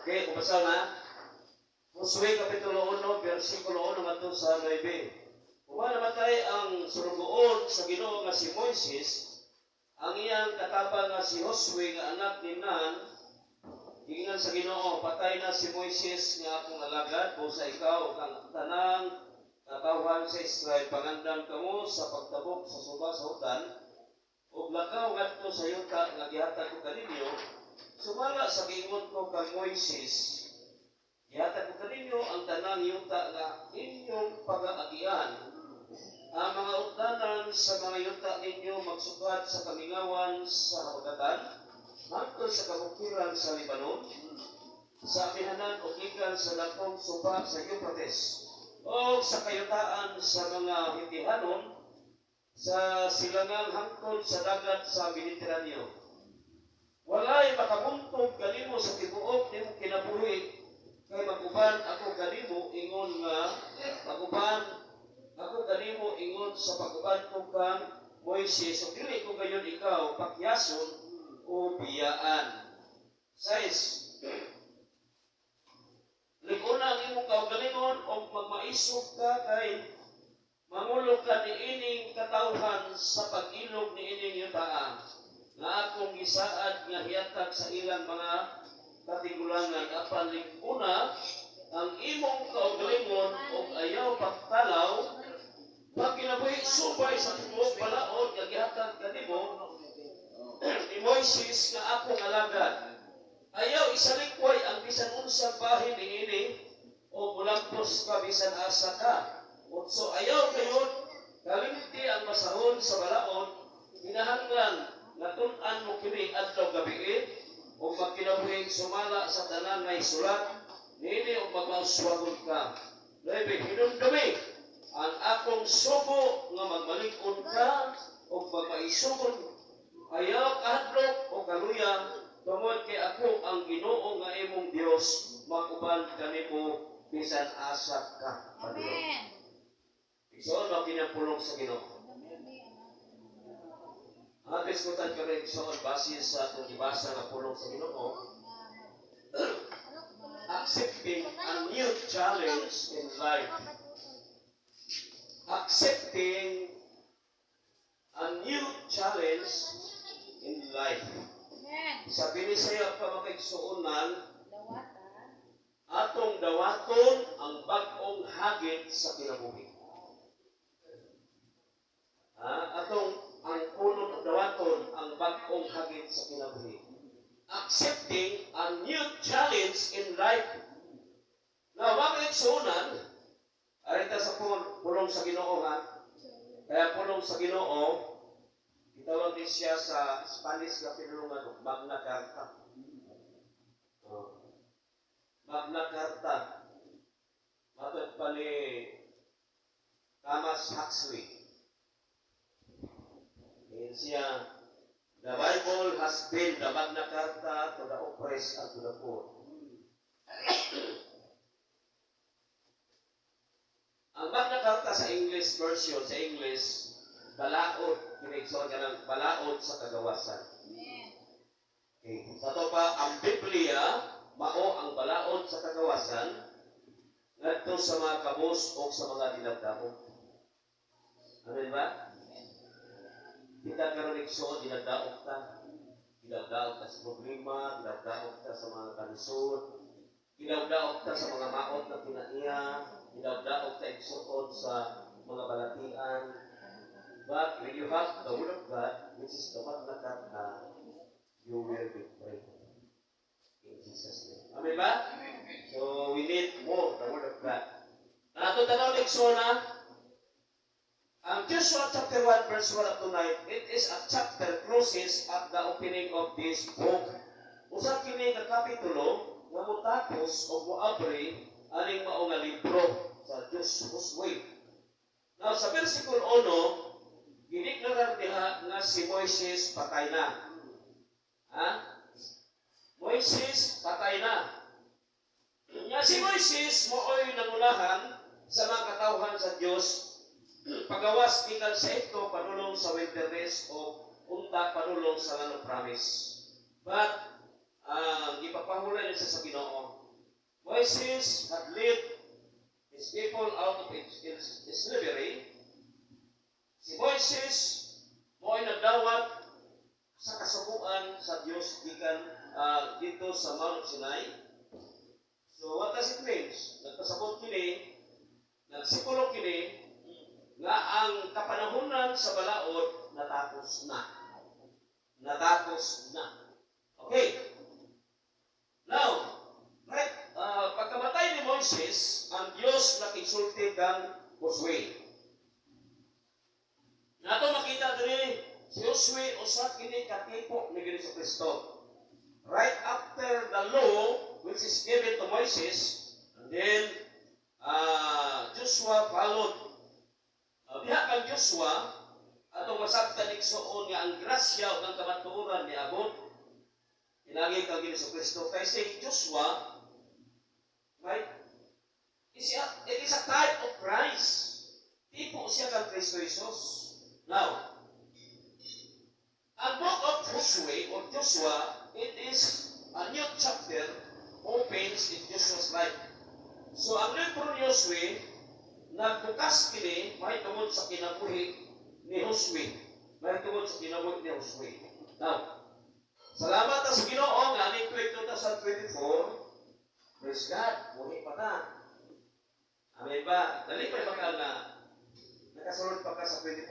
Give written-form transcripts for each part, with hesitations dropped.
Okay, kumasa na. Josue Kapitulo 1, versikulo 1 ngadto sa 9. Human namatay ang surugoon sa Ginoo nga si Moises, ang iyang katabang nga si Josue nga anak ni Nun, giingon sa Ginoo, "Patay na si Moises nga akong alagad, busa ikaw ug ang tanang katawhan sa Israel pangandam kamo sa pagtabok sa suba sa Jordan ug lakaw ngadto sa yuta nga gihatag ko kaninyo sumala sa giingon ko kang Moises. Gihatag ko kaninyo ang tanang yuta nga inyong pagaagian. Ang mga utlanan sa mga yuta ninyo magsukad sa kamingawan sa habagatan hangtod sa kabukiran sa Lebanon, sa amihanan o gikan sa dakong suba sa Euphrates o sa kayutaan sa mga Hitihanon sa silangang hangtod sa dagat sa Mediteraneo. Walay makabuntog kanimo sa tibuok nimong kinabuhi kay maguban ako kanimo ingon nga maguban ako kanimo ingon sa pag-uban ko kang Moises ug dili ko gayon ikaw pakyason o biyaan." 6. "Lig-una ang imong kaugalingon og magmaisog ka kay mangulo ka niining katawhan sa pag-ilog niining yutaa nga akong gisaad nga hiatag sa ilang mga katigulangan. Apan lig-una ang imong kaugalingon ug ayaw pagtalaw. Magkinabuhi subay sa tibuok balaod nga gihatag kanimo ni Moises nga akong alagad. Ayaw isalikway ang bisan unsang bahin niini o mulampos ka bisan asa ka. 8. Ayaw gayod kalimti ang basahon sa balaod. Kinahanglan nga tun-an mo kini adlaw gabii ug magkinabuhi sumala sa tanan nga isulat niini ug magmauswagon ka. 9. Hinumdumi ang akong sugo nga magmalig-on ka ug magmaisugon. Ayaw kahadlok o kaluya tungod kay ako ang Ginoo nga imong Dios mag-uban kanimo bisan asa ka padulong." Amen. Igsoon, mao kini ang pulong sa Ginoo. Ang atong isgutan karon, igsoon, base sa atong gibasa nga pulong sa Ginoo, accepting a new challenge in life. Accepting a new challenge in life. Amen. Sa binisaya pa, mga kaigsuonan, Dawata. Atong dawaton ang bag-ong hagit sa kinabuhi. Ha? Atong ang punon og dawaton ang bag-ong hagit sa kinabuhi. Accepting a new challenge in life. Now, mga kaigsuonan, arita sa pulong sa Ginoo ha. Kaya pulong sa Ginoo, gitawag din siya sa Spanish nga pinulungan og Magna Carta. Oh. Magna Carta. Matod pa ni Thomas Huxley. Ingon siya, "The Bible has been the Magna Carta to the oppressed and to the poor." Ang Magna Carta sa English version, sa English, balaod, kinigsoon ka ng balaod sa kagawasan. Amen. Okay. Sa to pa, ang Biblia, mao ang balaod sa kagawasan, ngadto sa mga kabos o sa mga dinagdaog. Amen ba? Kita karon, igsoon, dinagdaog ta. Dinagdaog ta sa problema, dinagdaog ta sa mga kalisod, dinagdaog ta sa mga maot na kinaiya, dinagdaog ta, igsoon, sa mga balatian. But when you have the Word of God, which is the Magna Carta, you will be free. In Jesus' name. Amen ba? So we need more the Word of God. Ato tanaw, igsoon, ang Joshua chapter 1 verse 1 up to 9, it is a chapter closes at the opening of this book. Usa kini ka kapitulo nga motapos o moabri aning mao nga libro sa Diyos Josue. Now sa versikulo 1, gideklarar diha nga si Moises patay na. Ha? Moises patay na. Nga si Moises mooy nangunahan sa mga katawhan sa Dios pagawas gikan sa Ehipto padulong sa wilderness o unta padulong sa Land of Promise. But ang gipapahulay niya sa Ginoo. Moises had led his people out of his slavery. Si Moises mo'y nagdawat sa kasuguan sa Dios gikan dito sa Mount Sinai. So what does it mean? Nagpasabot kini, nagsikulo kini, nga ang kapanahonan sa balaod natapos na. Natapos na. Okay. Now, right, pagkamatay ni Moises, ang Dios nakisulti kang Josue. Nato makita diri si Josue, usa kini katipo ni Jesu Kristo. Right after the law which is given to Moises, and then Joshua followed. Diha kang Joshua, atong masabtan, igsuon, nga ang grasya ug ang kamatuoran niabot pinagi kang Jesu Kristo, kay si Joshua, right, it is a type of Christ. Tipo siya kang Kristo Jesus. Now, ang book of Josue or Joshua, it is a new chapter opens in Joshua's life. So, ang libro ni Josue, nagbukas kini mahitungod sa kinabuhi ni Josue. Mahitungod sa kinabuhi ni Josue. Now, salamat sa Ginoo nga aning 2024, praise God, buhi pa ta. Amen ba? Dali pa ba ka nga nakasulod pa ka sa 24?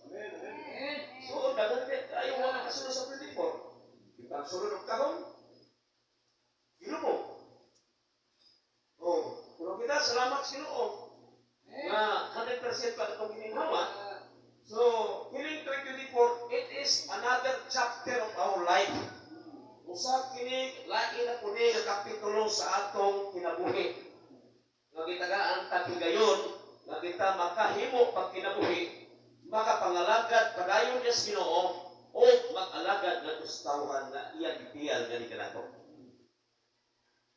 Amen. Amen. So, daghan kaayo wa nakasulod sa 24. Kitang sulod og kahon. Ginoo. Oh, pero kita salamat sa Ginoo nga 100% pa itong gininhawa. So, kining 2024, it is another chapter of our life. Usa kini lain na kuni nga kapitulo sa atong kinabuhi. Nga gitagaan ta higayon nga kita makahimo pagkinabuhi, makapangalagad padayon niya sa Ginoo o mag-alagad nga tawhan nga iya gipiyal gani kanato.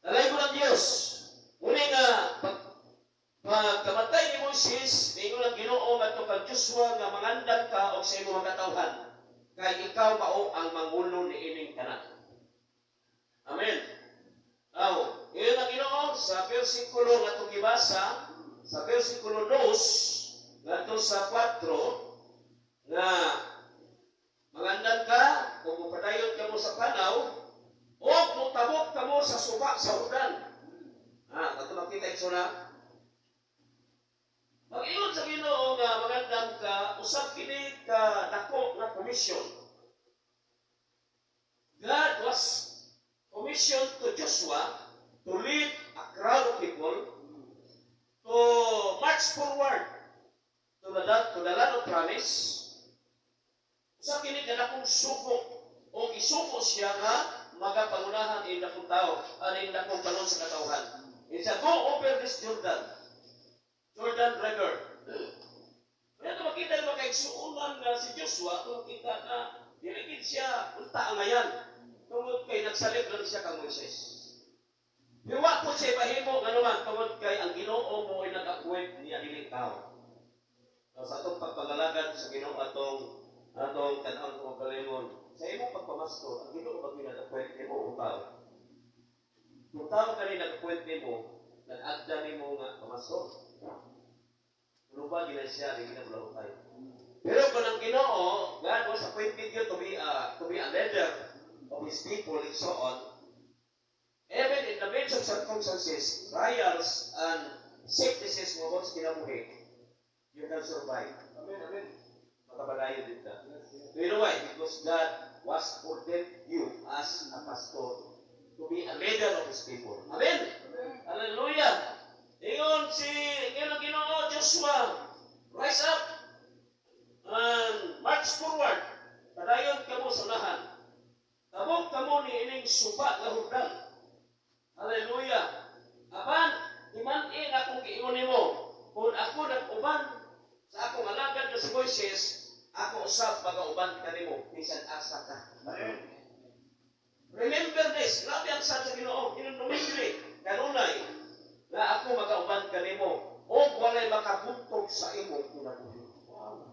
Dalay ko ng Dios. Muni nga pagkamatay ni Moises, niingon ang Ginoo ngadto kang Joshua nga mangandam ka og sa imong mga katawhan kay ikaw mao ang mangulo ni ining tanan. Amen. Now, ingon ang Ginoo sa bersikulo nga atong gibasa, sa bersikulo 2 ngadto sa 4, nga mangandam ka kung mupadayon kamo sa panaw o mutabok kamo sa suba sa Jordan. Ah, ato makita itsura. Pag-ingon sa Ginoo nga mangandam ka, usab kini ka dako nga commission. God was commissioned to Joshua to lead a crowd of people to march forward to the land of promise. Usa kini ka dakong sugo o isugo siya nga magapangunahan in dakong tao, ani in dakong balon sa katawhan. It's a go over this Jordan River. Kaya ito makita yung makaigsuunan nga si Joshua, ito makita na dili gid siya unta angayan tungod kay nagsalig lang siya kang Moises. Pero wa po siya mahimo nga naman tungod kay ang Ginoo mo ay nag-appoint niya, dili tao. So, sa atong pagpangalagad sa Ginoo, atong tan-awon kung kalingon sa imong pagpamastor, ang Ginoo ba gyud nag-appoint nimo o tao? Kung tao kani nag-appoint nimo, nag-agda nimo nga pamastor. Kuno ba gina siya, di gina tayo. Pero kung ang Ginoo, God was appointed you to be a leader of His people and so on, even in the midst of circumstances, trials, and sicknesses mo sa kinabuhi, you can survive. Amen. Amen. Makapadayon din ka. Yes. Do you know why? Because God was ordained you as a pastor to be a leader of His people. Amen. Amen. Hallelujah. Ingon ang Ginoo, "Joshua, rise up and march forward. Padayon kamo sa unahan. Tabok kamo ni ining suba nga Jordan." Hallelujah. Apan, himan-in akong giingon nimo, kung ako nag-uban sa akong alagad na si Moises, ako usab magauban kanimo bisan asa ka. Amen. Remember this, grabe ang saad sa Ginoo, hinumdumi kanunay nga ako magauban kanimo o walay makabuntog sa imong kinabuhi. Wow.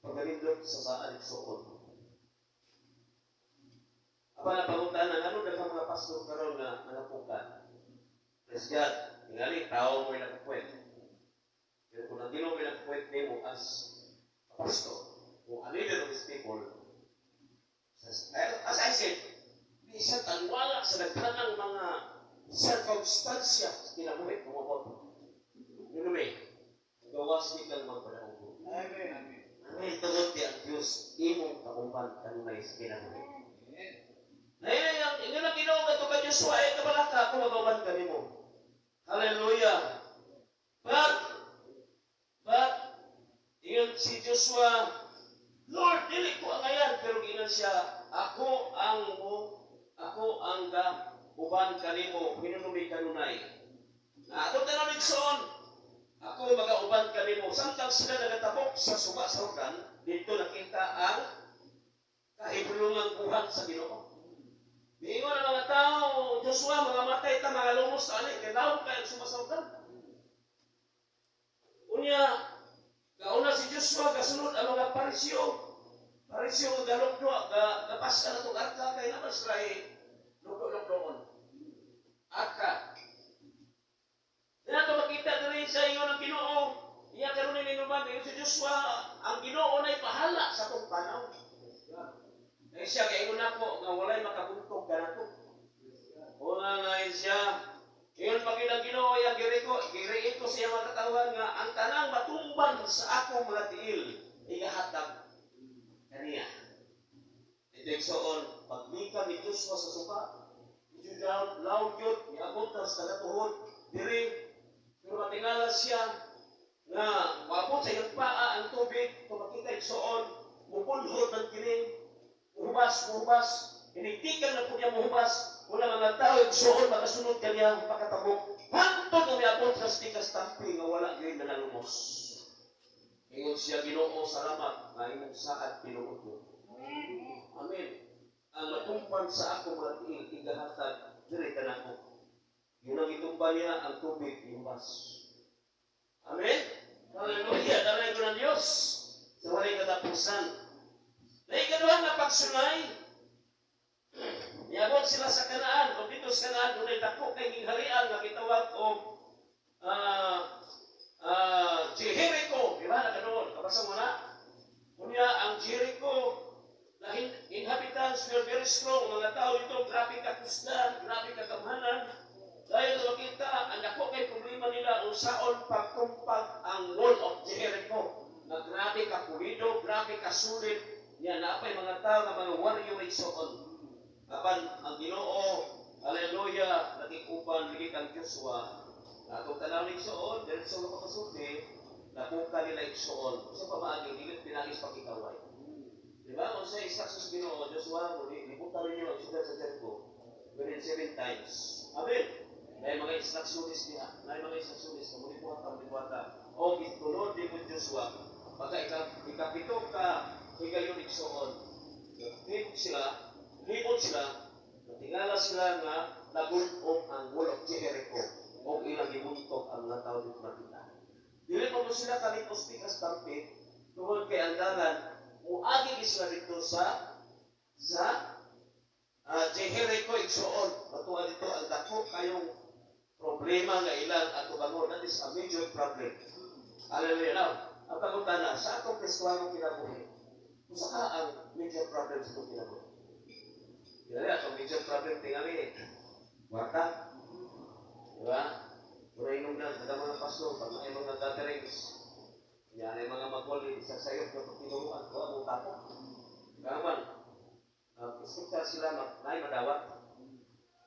Pagkanindot sa saan suod. Apan ang pangutana, ngano daghang mga pastor karon nga nangapukan? Praise God. Tingali, tao mo yung nag-appoint. Pero kung ang Ginoo may nag-appoint nimo as a pastor o a leader of his people, as I said, bisan tanwala sa daghanang mga circumstansya sa kinabuhi ng mabot. Yun may, gawas di kang magpadaog. Amen. Amen. Tungod di ang Diyos imong kauban kanunay sa kinabuhi. Ngayon, ang ingon ang Ginoo kadto kay Joshua, ay kabalaka ako magauban kanimo. Hallelujah. But, ingon si Joshua, "Lord, dili ko angayan," pero ingon siya, "Ako ang ga uban kanimo, hinunumi kanunay." Na atong tanan igsoon, "Ako magauban kanimo." Samtang sila nagatabok sa suba sa Jordan, dito nakita ang kahibulungang buhat sa Ginoo. Miingon ang mga tao, "Joshua, mga matay ta, mga lumos ta ani, kay lawom kaayo ang suba sa Jordan." Unya, kauna si Joshua, kasunod ang mga Pariseo. Pariseo nga galukdo, gapaska na itong arka, kay naman sila ay lukdo-lukdoon. Arka. Kaya ito makita diri sa ingon ng Ginoo, iya karon ni Numan, ingon si Joshua, "Ang Ginoo na'y bahala sa atong panaw." Kaya siya, kay ingon ako, nga walay makabuntog kanato. Una nga siya, ingon pa ang Ginoo, iya giriko, giriin ko siya mga katawan nga ang tanang matumban sa akong mga tiil, igahatag kaniya. Ito igsoon, paglikam ni Joshua sa suba, medyo lawom yun, niabot na sa kagatuhod, diri, pero matingala siya nga maabot sa iyang paa ang tubig, kung makita igsoon, mupunhod man kini, muhubas, muhubas, inigtikan na po niya muhubas, wala mga tao igsoon makasunod kaniya pakatabok, hantod nga miabot sa tikas tampi nga wala gyud na nalumos. Ingon siya, "Ginoo, salamat nga imong saad tinuod mo." Amen. Ang matumpan sa ako mga tiil, igahatag diri kanako. Yun ang itumba niya, ang tubig, ihubas. Amen? Hallelujah! Dalay ko ng Diyos sa walay katapusan. Na ikaduha nga pagsulay, niabot sila sa Kanaan, o dito sa Kanaan, dunay dako kay gingharian nga gitawag og Jericho. Di ba? Nakadoon. Kabasa mo na? Unya, ang Jericho, na inhabitants were very strong. Mga tao dito, grabe kakusgan, grabe kagamhanan. Dahil na makita, ang dako kay problema nila, unsaon pagtumpag ang wall of Jericho. Na grabe kapulido, grabe kasulit. Yan, napay mga tao nga mga warrior igsoon. Apan ang Ginoo, hallelujah, nakikuban ligi kang Joshua. Atong tanaw ni igsoon, diretso nga pagkasulti, nabuka nila igsoon. Sa pamaagi, dili pinagis pakikaway. Di ba? Kung sa instructions sa Ginoo, "Joshua, muli, libutan ninyo ang siyudad sa Jericho within seven times." Amen. May mga instructions niya. May mga instructions na muli buhata, muli buhata. O gitunod di mo Joshua. Pagka ikapito ka higayon igsoon. Libot sila, libot sila, natingala sila nga nagulog ang wall of Jericho o ilang gibuntog ang mga tao dito makita. Dili pa mo sila kalikos tikas tampi tungod kay ang dalan muagi sila dito sa Jericho igsoon. Matuwa dito ang dako kayong problema nga ilang atubangon. That is a major problem. Hallelujah. Now, ang pangutana, sa atong Kristohanong kinabuhi, unsa ka ang major problem sa atong kinabuhi? Tingali, atong major problem, tingali, kwarta. Di ba? Mura inong na, kada mga pastor, pag may mga gatherings, yan ay mga magwali, sa sayop na pagtinuruan, wa mo tapok. Kaman, expecta sila naay madawat.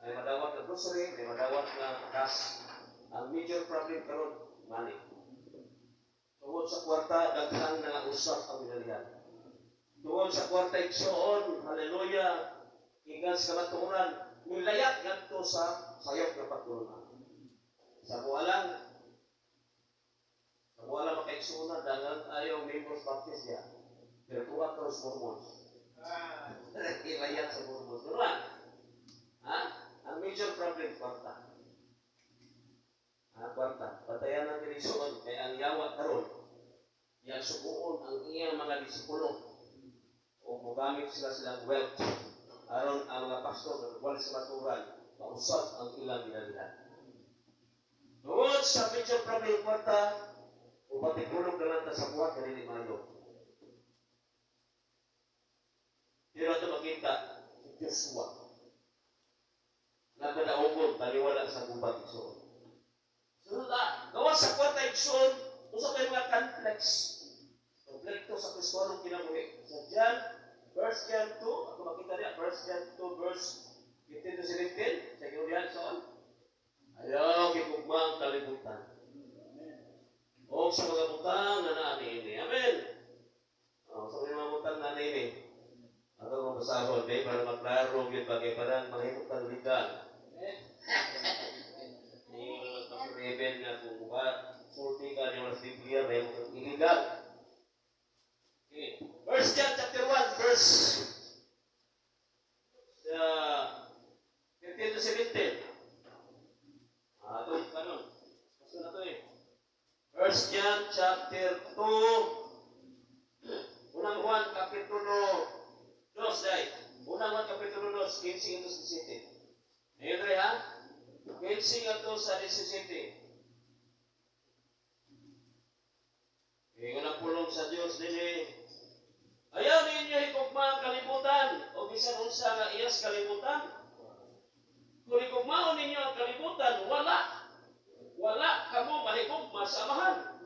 May madawat na grocery, may madawat na cash. Ang major problem karon, money. Tungod sa kwarta, daghang nangausap ang minalihan. Tungod sa kwarta igsoon, hallelujah, gikan sa kamatuoran, nilayag ngadto sa sayop nga pagtulunan. Sa buwalang makaigsuonan, dangan ayaw members Baptist niya. Pero tuwa ka sa Mormons. Ilayag sa Mormons. Ano ba? Ha? Ang major problem, kwarta. Ha, kwarta. Patayan natin igsoon, kay ang yawa karon, yang subuon ang iyang mga disipulo o mogamit sila silang wealth aron ang mga pastor nga wala sa maturan mausab ang ilang ginalihan. sa medyo problem kwarta, o patikulog na lang ta sa buhat nga dili maayo. Pero ato makita, si Joshua, nagpadaogon, taliwala sa gubat, igsoon. Sunod na, gawas sa kwarta, igsoon, usa kay mga conflicts. Konflikto sa Kristohanong kinabuhi. Sa John, 1 John 2, ako makita niya, 1 John 2 verse 15 to 17, sa inyo diyan, igsoon. Ayaw higugma ang kalibutan o sa mga butang nga naa niini. Amen. O, sa mga butang nga niini. Ato kong basahon, di, para maklaro gyud ba kay parang mahimo kang legal. Ni Pastor Eben nga kung ba sulti ka niyo sa Biblia, mahimo kang illegal. Okay. First John chapter 1 verse 15 to 17. Ah, ito, kanon. Basta na to eh. First John chapter 2. Unang Juan kapitulo 2 dai. Unang Juan kapitulo 2, 15 to 17. Ayun dre ha? 15 to sa 17. Ingon ang pulong sa Dios dinhi. Ayaw ninyo higugma ang kalibutan o bisan unsa nga iyas kalibutan. Kung higugmaon ninyo ang kalibutan, wala. Wala kamo mahigugma sa Amahan.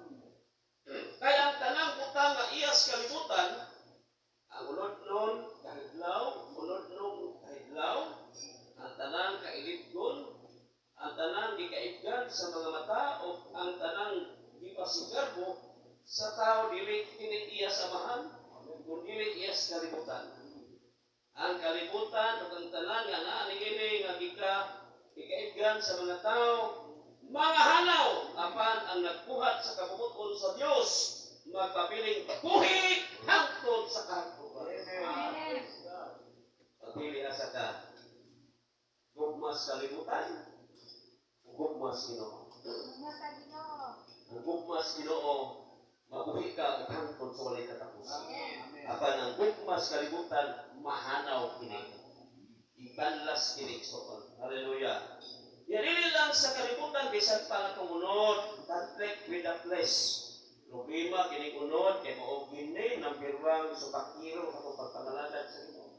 Kaya ang tanang butang nga iyas kalibutan, ang unodnon kahidlaw, unodnon kahidlaw, ang tanang kailidgon, ang tanang gikaibgan sa mga mata, o ang tanang gipasigarbo sa tao, dili kini iya sa Amahan, kun dili iyas kalibutan. Ang kalibutan ug ang tanan nga naa niini nga gikaibgan sa mga tao, mga hanaw, apan ang nagbuhat sa kabubut-on sa Dios magpabiling buhi hangtod sa kahangturan. Amen. Pagpili asa ka, gugmas kalibutan, o gugmas Ginoo? Gugma sa Ginoo. Ang gugmas Ginoo, mabuhi ka ug hangtod sa walay katapusan. Amen. Apan ang gugmas kalibutan, mahanaw kini. Ibanlas kini igsoon. Hallelujah. Yan dili lang sa kalibutan, bisan pa nga atong unod, conflict with the flesh. Problema kining unod kay mao gini number one supakiro sa atong pagpangalagad sa Ginoo.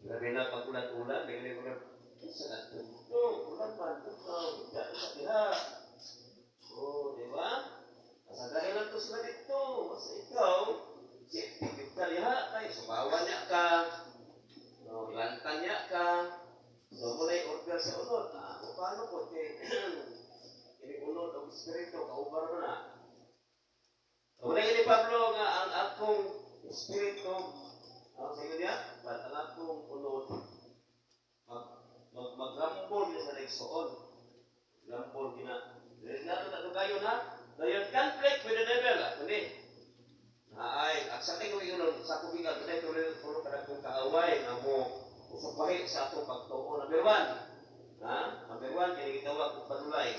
Labi na pag ulan-ulan, may ganun ulan. Sa nagtundo, ulan man, ikaw, sa diha. Oh, di ba? Kasagahin lang to sila dito. Basta ikaw, si ka diha, kay subawan niya ka. No, ilantan niya ka. So, muna order sa unod. Ah, kung paano po, kay kini unod og espiritu, kaubar mo na. So, muna ni Pablo nga ang akong espiritu, ang sa inyo niya, but ang akong unod, magrambol niya sa naigsoon. Rambol gina. Dili na ito kayo na. Dayon conflict with the devil. Ah, kuni. Ay, at sa tingong ingon sa kubigan, dunay tuloy tulo ka kong kaaway nga mo usukwahi sa atong pagtuo. Number one, ha? Number one, kini gitawag og panulay.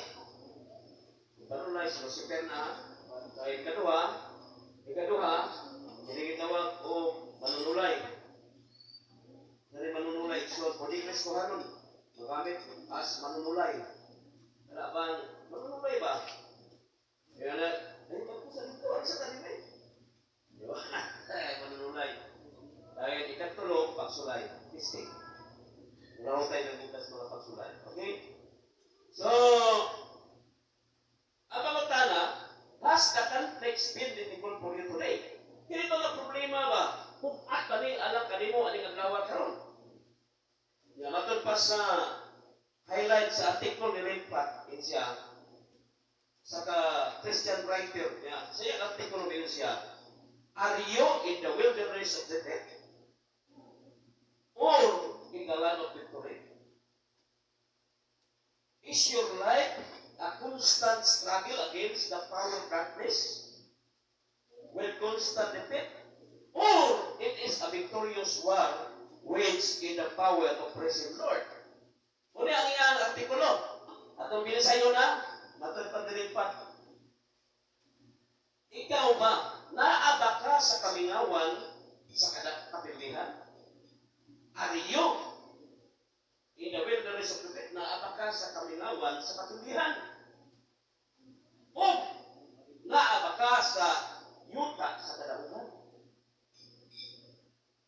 Ang panulay si Lucifer na. Kay ikaduha, kini gitawag og manunulay. Dali manunulay, so pwede Kristohanon magamit as manunulay. Wala bang manunulay ba? Kaya na, ay, magpusa dito, ano sa kanila eh? Di ba? Ay, manunulay. Dahil ikatulo, pagsulay. Testing. Wala tayo ng butas mga pagsulay. Okay? So, ang pangutana, has the conflicts been difficult for you today? Kini mga problema ba? Bugat ba ni alang kanimo aning adlaw karon? Ya, matod pa sa highlight sa article ni Limpat, in siya, sa ka Christian writer niya, sa iyang artikulo niya siya, "Are you in the wilderness of the dead or in the land of victory? Is your life a constant struggle against the power of darkness with constant defeat? Or it is a victorious war waged in the power of present Lord?" Uni ang iyang artikulo. Atong binisayo na, matod pa. Ikaw ba, naa ba ka sa kamingawan sa kapilihan? Are you in the wilderness of defeat? Naa ba ka sa kamingawan sa kapilihan? O naa ba ka sa yuta sa kadaugan?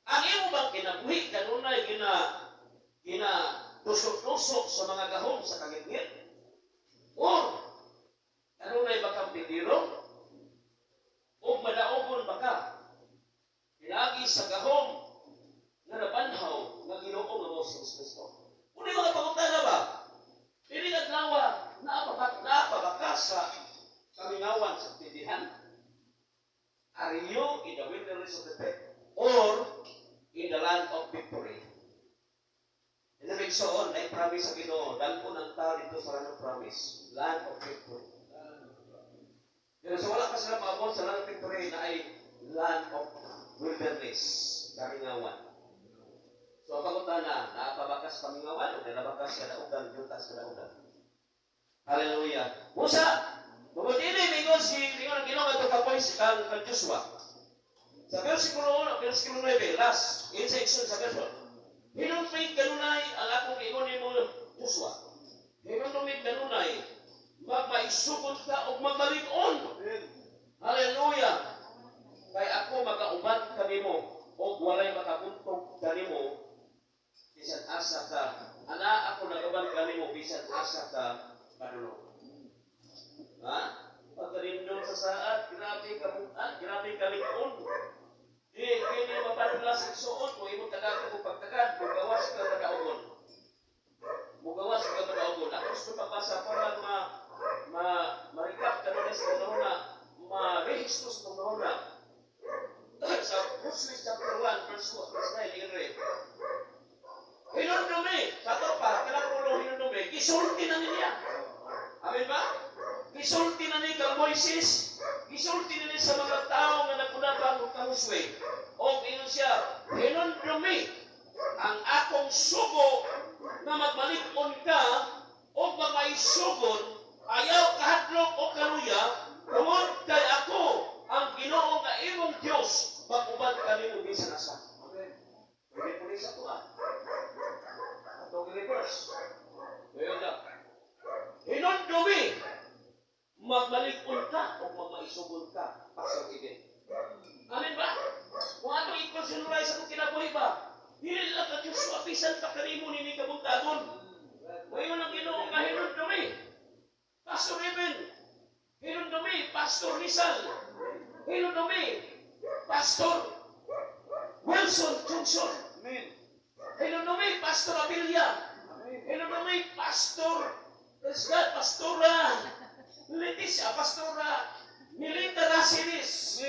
Ang imo bang kinabuhi kanunay gina tusok-tusok sa mga gahom sa kangitngit? Or kanunay ba kang bidiro? O madaogon ba ka pinaagi sa gahom nga nabanhaw nga Ginoo nga mao si Jesus Kristo? Uni mga pangutana ba? Dili adlaw, naa pa ba ka sa kamingawan sa tindihan? Are you in the wilderness of defeat or in the land of victory? Ibig sabihin, ay promise sa Ginoo, dalhon ang tao dito sa land of promise, land of victory. Pero sa wala pa sila maabot sa land of victory na ay land of wilderness, kamingawan. So ang pangutana, naa pa ba ka sa kamingawan o naa ba ka sa kadaugan, yuta sa kadaugan? Hallelujah. Musa, tungod ini, mingon ang Ginoo ngadto kang Moises, kang Joshua. Sa versikulo 1, versikulo 9, last, in section sa verse 1. "Hinumdumi kanunay ang akong giingon nimo, Joshua. Hinumdumi kanunay, magmaisugod ka ug magmalig-on." Hallelujah. "Kay ako magauban kanimo ug walay makabuntog kanimo bisan asa ka. Ana ako nagauban kanimo bisan asa ka padulong." Ha? Pagkalindol sa saad, grabe ka bugat, grabe ka lig-on. Di kini mapadula sa igsuon kung imong tagad o pagtagad, mugawas ka kadaugon. Mugawas ka kadaugon. Ako gusto pabasa para ma ma ma-recap ka sa na ma-rehistro sa na sa Joshua chapter 1 verse 1, verse 9 inre. "Hinumdumi," sa to pa, kanang pulong "hinumdumi," gisulti na niya. Amen ba? Gisulti na ni kang Moises, gisulti na ni sa mga tao nga naguna pa kang Josue. O ingon siya, "Hinumdumi ang akong sugo nga magmalig-on ka o magmaisugon, ayaw kahadlok o kaluya, tungod kay ako ang Ginoo nga imong Dios mag-uban kanimo bisan asa." Pwede po sa tuwa. Atong reverse. Ngayon na. "Hinumdumi, magmalig-on ka o magmaisugon ka, Pastor Eden." Amen ba? Kung atong i-considerize sa atong kinabuhi ba, dili lang ka Joshua, bisan pa kanimo nini kabuntagon. Ngayon ang Ginoo nga "hinumdumi." Pastor Eben, hinumdumi, Pastor Rizal, hinumdumi, Pastor Wilson Johnson, hinumdumi, Pastor Abilia, hinumdumi, Pastor, praise God, Pastora Leticia, Pastora Melita Racilis,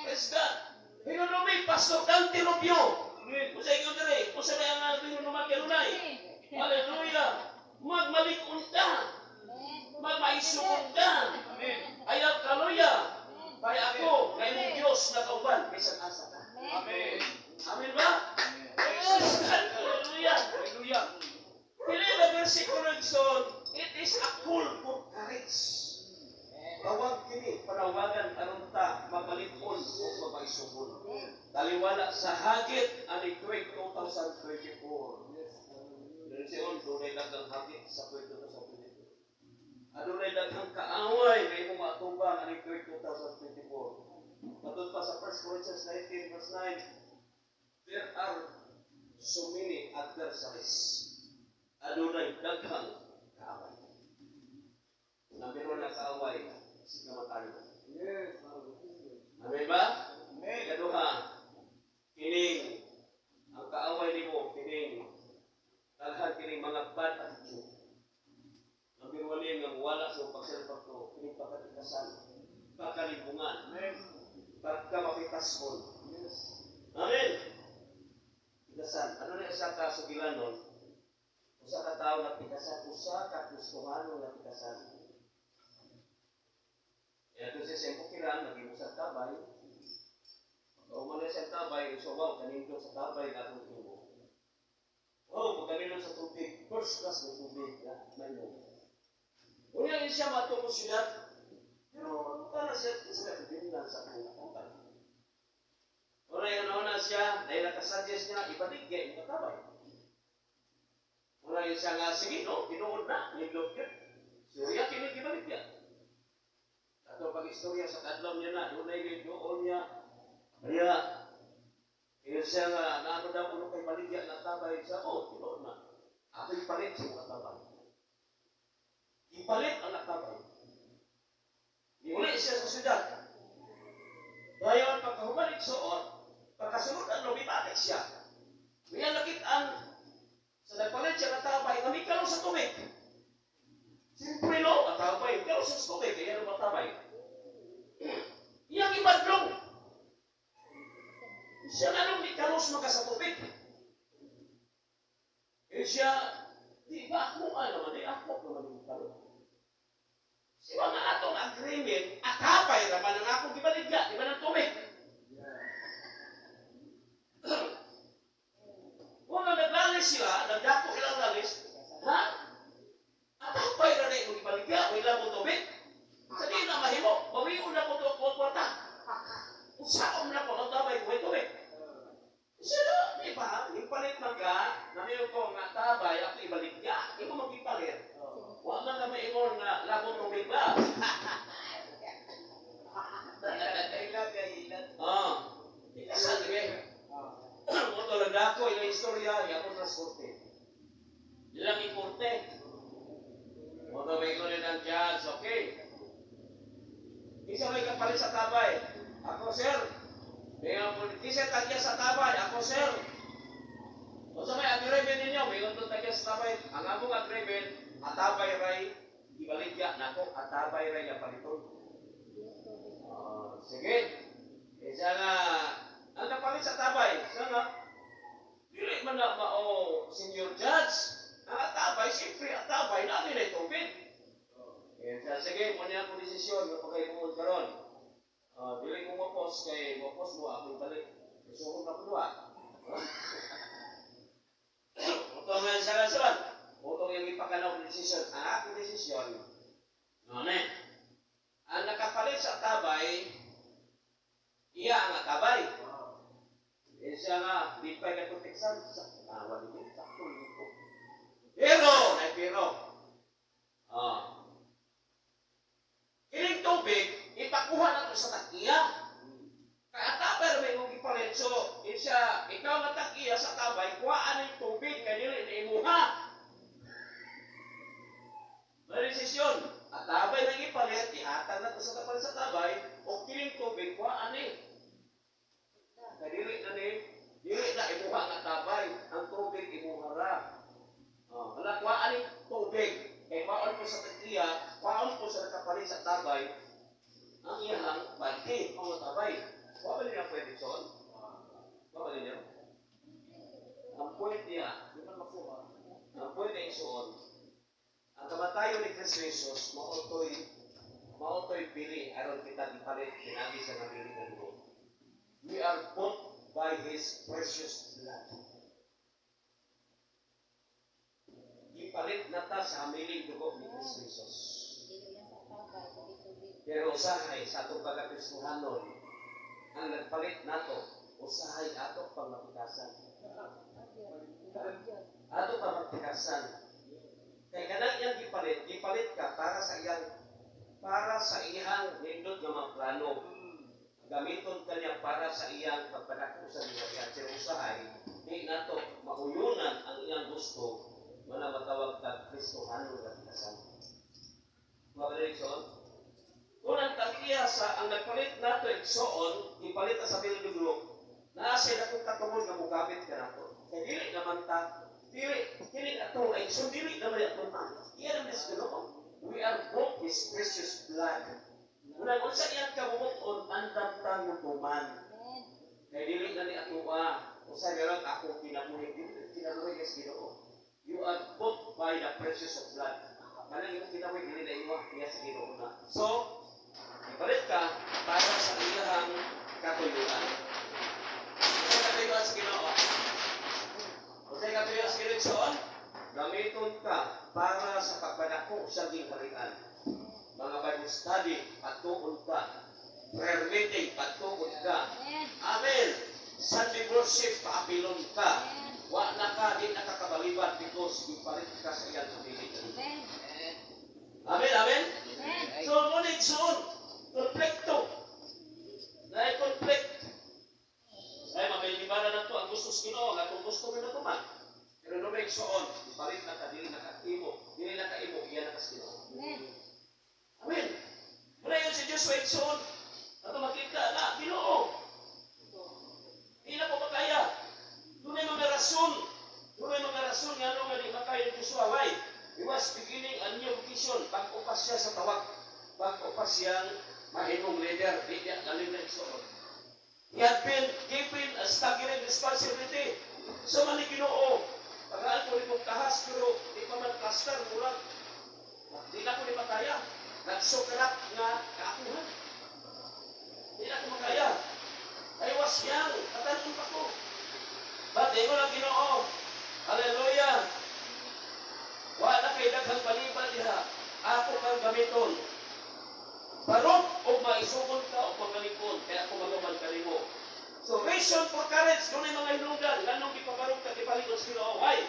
praise God, hinumdumi, Pastor Dante Rubio, kung sa inyo dire, kung sa ang hinumduman kanunay, hallelujah, magmalig-on ka, magmaisugon ka, ayaw kaluya, kay ako, kay imong Diyos nakauban, bisan asa ka. Amen. Amen ba? Praise God, hallelujah. Hallelujah. Dili na versikulo igsoon, it is a call for courage. Tawag kini, panawagan aron ta magmalig-on o magmaisugon. Taliwala sa hagit ani tuig 2024. Dili siyon, dunay daghang hagit sa tuig 2024. Adunay daghang kaaway nga imong maatubang ani tuig 2024. Matod pa sa 1 Corinthians 19 verse 9, there are so many adversaries. Adunay daghang kaaway. Number one na kaaway, si kamatayon. Amen ba? Amen. Ikaduha, kining ang kaaway nimo kining daghan kining mga bad attitude. Number one ni nga wala sa pagselpagto, kining pagkatikasan, pagkalibungan, Amen. Pagkamapitason. Amen. Pitasan. Ano na isa ka sugilanon? Usa ka tawo nga pitasan, usa ka Kristohano nga pitasan. Kaya doon siya sa bukiran, naging sa tabay. Pagka siya sa tabay, so wow, kanindot sa tabay na itong imo. Oh, pag kanindot sa tubig, first class ng tubig na may mo. Unya siya matungkol sila, pero magpunta na siya sa katibinan sa kanyang tabay. Una yun, una siya, dahil nakasuggest niya, ibaligya yung katabay. Una yun siya nga, sige no, tinuod na, nindot yun. So, iya kini gibaligya. Ato pag-istorya sa kadlaw niya na, dunay gyud doon niya. Kaya, kaya siya nga, naano daw kuno kay baligya na tabay siya, oh, tinuod na. Ako ipalit sa mga tabay. Ipalit ang atabay. Niuli siya sa syudad. Dayon, pagkahumalik suot, pagkasunod ang lumibalik siya. Kaya nakitaan, sa nagpalit siya ng tabay, nga may sa tubig. Siyempre no, atabay, pero sa tubig, kaya ano matabay? Iyang ibadlong. Siya nga nung mikalos maka sa tubig. Eh siya, di ba ako naman, di ako naman yung kalo. Siya nga atong agreement, atapay raman ang akong gibaligya, di ba ng tubig? Kung na naglalis sila, nagdako ilang lalis, ha? Atapay ra na imong gibaligya, o ilang mo tubig. Sa di na mahimo, bawion na ko to ang kwarta. Usaom na ko ang tabay ko tubig. Siya, di ba? Ipalit man ka, namiyo ko nga tabay, ako ibaligya, imo magipalit. Wa man na maingon nga labo tubig ba? Ilat kay ilat. Ah, ikasan sige. Mo to lang dako ilang istorya, yapon sa korte. Ilang ikorte. Mo to may ingon ng judge, okay. Isa may kapalit sa tabay. Ako, sir. May kisa tagya sa tabay. Ako, sir. O sa may agreement ninyo, may ingon tagya sa tabay. Ang among agreement, atabay ray ibaligya nako, atabay ray ang paliton. Oh, sige. Isa nga, ang kapalit sa tabay, siya nga, dili man na mao senior judge. Ang atabay, siyempre atabay, na na tubig. Eh, siya, sige, mo niya akong desisyon nga pagkaibuon karon. Dili ko mapos kay mapos mo ako ibalik. Gusto ko na kuha. Ito nga sa kasalan. Utong yung ipakanaw desisyon. Ang akong desisyon, ano eh, ang nakapalit sa tabay, iya ang atabay. Eh siya nga, di pa ka tutiksan. Sa tawa di sakto dito. Pero, na pero. Ah. Kining tubig, ipakuha na to sa takiya. Kaya atabay may mong gipalit. So, isa, ikaw nga takiya sa tabay, kuhaan ang tubig, kay dili na imuha. May desisyon. Atabay na gipalit, ihatag na to sa kapalit sa tabay, o kining tubig, kuhaan ni. Kay dili na ni, dili na imuha nga tabay, ang tubig imuha ra. Oh, wala kuhaan ni tubig. Kay kuhaan po sa takiya, kuhaan po sa nakapalit sa tabay, ang iyang balde, ang tabay. Wa ba niya pwede son? Wa ba niya? Ang point niya, Di man makuha. ang point niya isuon, ang kamatayon ni Kristo Jesus, maotoy bili aron kita gipalit pinagi sa nabili ng dugo. We are bought by His precious blood. Gipalit na ta sa hamiling dugo ni Kristo Jesus. Pero usahay sa atong pagkakristuhanon, ang nagpalit nato, usahay ato pang mapikasan. Ato pa magpikasan. Kay kanang iyang gipalit, gipalit ka para sa iyang nindot nga mga plano. Gamiton ka niya para sa iyang pagpadako sa gingharian. Pero usahay, di nato mauyunan ang iyang gusto wala matawag kag Kristohanon nga pikasan. Mga Son? Kung ang tag-iya sa ang nagpalit nato igsoon, gipalit na sa bilang dugo, naa siya na kung katungod nga mugamit ka nato. Kay dili naman ta, dili, dili ato ay so dili naman ato ta. Iya naman sa Ginoo. We are bought His precious blood. Unang unsa iyang kabubuton, andam ta tuman. Kay dili na ni atoa, usa garon ako kinabuhi, dili kinabuhi sa Ginoo. You are bought by the precious of blood. Kanang imong kinabuhi dili na imo, iya sa Ginoo na. So, ipalit ka para sa iyang katuyuan. Unsay katuyuan sa Ginoo? Unsay katuyuan sa Ginoo igsoon? Gamiton ka para sa pagpadako sa gingharian. Mga Bible study, patuon ka. Prayer meeting, patuon ka. Amen. Sunday worship, paapilon ka. Wa na ka, di na ka kabaliban because ipalit ka sa iyang kamili. Amen, amen. So, ngunit soon, Joshua, igsoon. Ato makita na, Ginoo, di na ko makaya. Dunay mga rason. Dunay mga rason nga ano nga di makaya ni Joshua. Why? He was beginning a new vocation. Bag-o pa siya sa tawag. Bag-o pa siyang mahimong leader. Di niya galing na, igsoon. He had been given a staggering responsibility. So man ni Ginoo, tagaan ko nimong kahas pero di pa man plaster, murag di na ko ni makaya. Nagsukarat nga kaakuhan. Di na ko makaya. I was young, batan-on pa ko. But di ko lang Ginoo. Hallelujah. Wa na kay daghang balibal diha. Ako kang gamiton. Barog og maisugon ka og magalikon, kaya ako mag-uban kanimo. So reason for courage, dunay mga hinungdan, nganong gipabarog ka, gipalikon sa Ginoo. Why?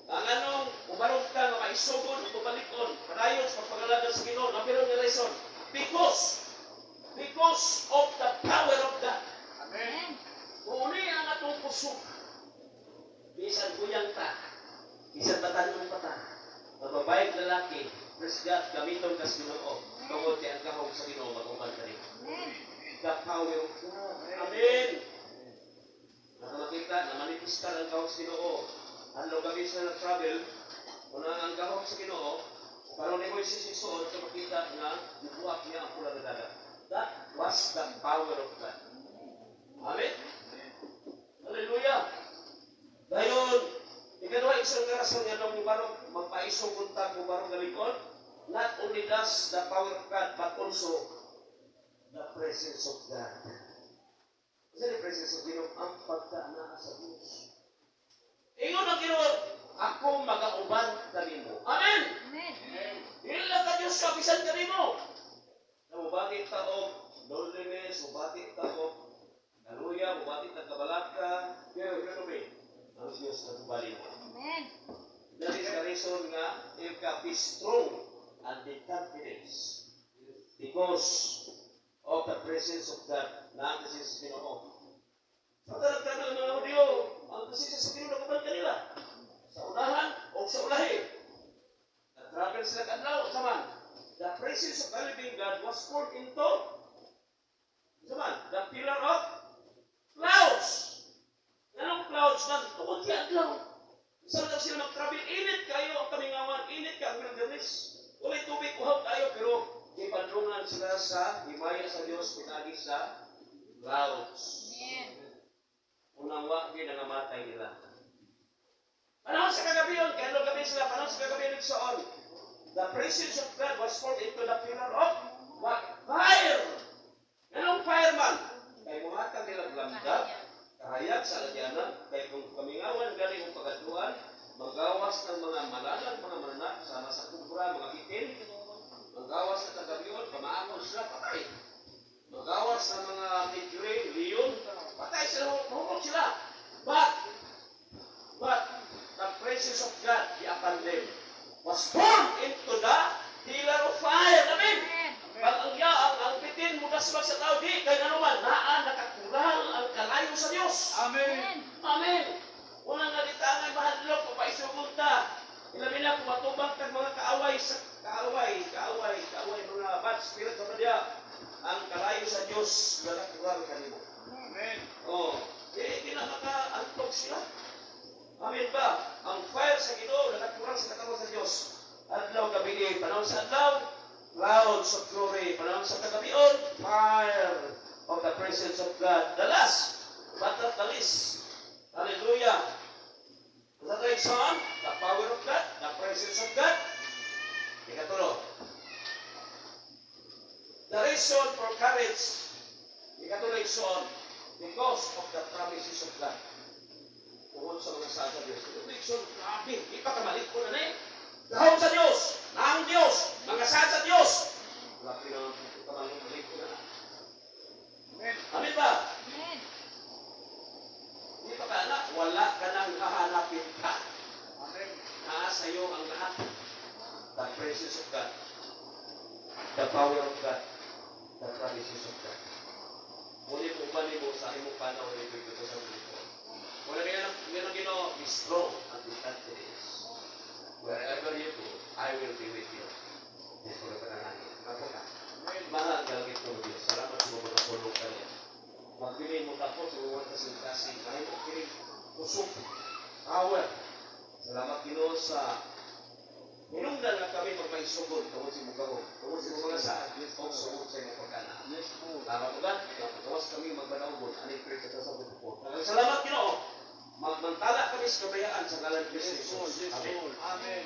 Ang anong ubarog ka nga maisugon o mabalikon, padayon sa pagpangalaga sa Ginoo, number nga reason, because of the power of God. Amen. Amen. Uni ang atong kusog. Bisan guyang ta, bisan batan-on pa ta, mababae, lalaki, praise God, gamiton ka sa Ginoo. Tungod kay ang gahom sa Ginoo mag-uban kanimo. Amen. The power of God. Amen. Nakamakita na manifestar ang gahom sa Ginoo. Adlaw gabi sila nag-travel, una ang gahom sa Ginoo, karon ni Moises, igsoon, sa makita nga gibuak niya ang Pula nga Dagat. That was the power of God. Amen. Hallelujah. Dayon, ikaduha, isang nga rason nga nung mubarog, magpaisog unta mubarog nga likod, not only does the power of God, but also the presence of God. Sa the presence of Ginoo, ang pagkaanaa sa Diyos. Ingon ang Ginoo, "Ako magauban kanimo." Amen! Amen. Dili lang ka Diyos ka, bisan kanimo. Na mubati ta og loneliness, mubati ta og kaluya, mubati ta kabalaka, pero pero be, ang Diyos natubali mo. Amen. That is the reason nga you can be strong and be confident because of the presence of God na ang presence sa Ginoo. Sa tanan ng mga Hudyo, ang presensya sa Ginoo nagubal kanila. Sa unahan o sa ulahi. Nag-travel sila kadlaw, sa man. The presence of the living God was poured into sa man, the pillar of clouds. Anong clouds man? Tungod kay adlaw. Sa lang sila mag-travel, init kayo ang kamingawan, init ka ang wilderness. Walay tubig, uhaw kayo, pero ipadlungan sila sa himaya sa Dios pinagi sa clouds. Amen. Unang wa gyud nangamatay nila. Panahon sa kagabion, kaya no gabi sila, panahon sa kagabion, igsoon, the presence of God was poured into the pillar of what? Fire! Anong fire man? Kay muhatag nila lamdag, kahayag sa alagyanan, kay kung kamingawan gani ang pagaduan, magawas ng mga malalang mga mananap, sama sa kubra, mga bitin, magawas sa kagabion, pamaakon sila, patay. Magawas sa mga tigre, leon, patay sila, mahurot sila. But, the presence of God be upon them was poured into the pillar of fire. Amen. Amen. Pag ang ya, ang bitin mo dasmag sa tao, di, kay ano man, naa nakakural ang kalayo sa Dios. Amen. Amen. Amen. Una nga ditangan mahadlok o paisugon ta. Ilabi na kung matubang tag mga kaaway sa kaaway, kaaway, kaaway, mga bad spirit sa diya. Ang kalayo sa Dios nakakural kanimo. Amen. Oh, di di na makaantog sila. Amen ba? Ang fire sa Ginoo nakakural sa katawan sa Dios. Adlaw gabi, panahon sa adlaw, clouds of glory. Panahon sa kagabion, fire of the presence of God. The last, but not the least. Hallelujah. Sa igsoon, the power of God, the presence of God. Ikatulo. The reason for courage, ikatulo, igsoon, because of the promises of God. Tungod sa mga saad sa Diyos. Ito, igsoon, grabe, di pa kamalit ko na na eh. Gahom sa Diyos, ang Diyos, mga saad sa Diyos. Grabe naman, kamalit ko na. Amen. Amen ba? Amen. Di pa ka na, wala ka nang hahanapin ka. Amen. Naa sa iyo ang lahat. The presence of God. The power of God. The promises of God. Ngunit uban mo sa imong panaw ni ito sa dito. Wala kaya nang Ginoo, be strong and be confident. Wherever you go, I will be with you. Dito ka panalangin. Mapo ka. Amen. Mahal nga langit nga Diyos. Salamat sa mga pulong kaniya. Magbili mo tapos sa mga kasing-kasing. Mahimo kini kusog. Power. Salamat, Ginoo, sa hinungdan nga kami magmaisugod tungod sa imong gahom, tungod sa imong mga saad, o sugod sa imong pagkanaa. Yes, Lord. Salamat ugat, magawas kami magbanaugon, ani Kristo sa sabot po. Salamat, Ginoo. Magmantala kami sa kabayaan sa ngalan ni Yes, Kristo Lord. Jesus. Yes, Amen. Lord. Amen.